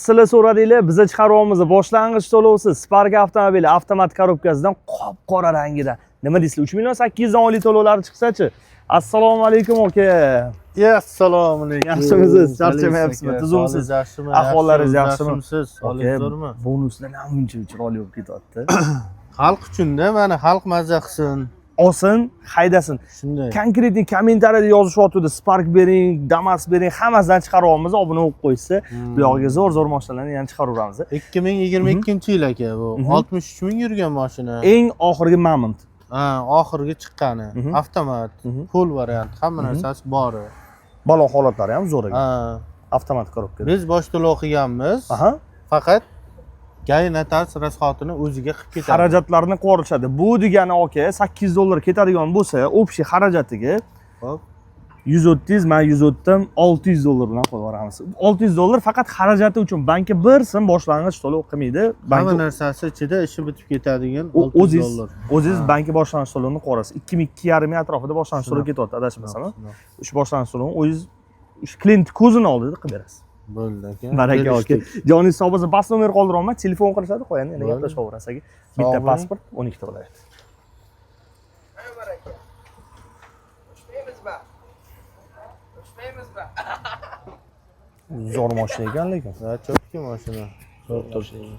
Sizlar so'radinglar, biza chiqaryapmiz boshlang'ich to'lovsiz Spark avtomobili avtomat korobkasidan qop qora rangida. Nima deysizlar? 3 million 800 dan oylik to'lovlari chiqsa-chi? Assalomu alaykum, aka. Assalomu alaykum. Yaxshimisiz? Charchamayapsizmi? Tuzukmisiz? Yaxshimi? Ahvollaringiz yaxshimi? Yaxshimisiz? Aka, Zo'rmi? Bonuslar muncha chiroyli bo'lib ketyapti. Xalq uchun-da, mana xalq mazza qilsin. Olsin, haydasin. Shunday. Конкретный kommentariyada yozishyotgandi, Spark bering, Damas bering, hammasidan chiqaryapmiz, obuna bo'lib qo'yishsa, bu yog'iga zo'r zo'r mashinalarni yana chiqaraveramiz. 2022-yil aka bu. 63 ming yurgan mashina. Eng oxirgi moment. Ha, oxirgi chiqqani. Avtomat, full variant, hamma narsasi bor. Balon holatlari ham zo'r ekan. Ha, Avtomat korobka. Biz bosh to'lov qilganmiz. Faqat ГАИ, notarius расход ini o'ziga qilib ketadi. Xarajatlarni qilib. Bu degani, aka, 800 dollar ketadigan bo'lsa, общий xarajatiga Hop. 130, man 130, 600 dollar bilan qo'yib yuboramiz. 600 dollar faqat xarajati uchun, bankka bir so'm boshlang'ich to'lov qilmaydi. Hamma Bankka narsasi ichida ishi bitib ketadigan 600 o'zingiz dollar. O'zingiz Ha. Bankka boshlang'ich to'lovni qo'yasiz. 2,5 ming atrofida boshlang'ich to'lov ketyapti, adashmasam. Shunaqa. O'sha boshlang'ich to'lovni o'zingiz o'sha klient ko'zini oldida qilib berasiz. Bo'ldi, aka. Baraka, aka. Kelishdik. Joningiz sog' bo'lsin. Past nomer qoldiryapman, telefon qilishadi, qo'yadi, yana Bo'ldi. gaplashaverasiz, aka. Bitta Sog' bo'ling. Pasport, 12 ta viloyat. Baraka. Urushmaymizmi? Urushmaymizmi? Zo'r mashina ekan lekin. Ha, чётко mashina. Zo'r turibdi.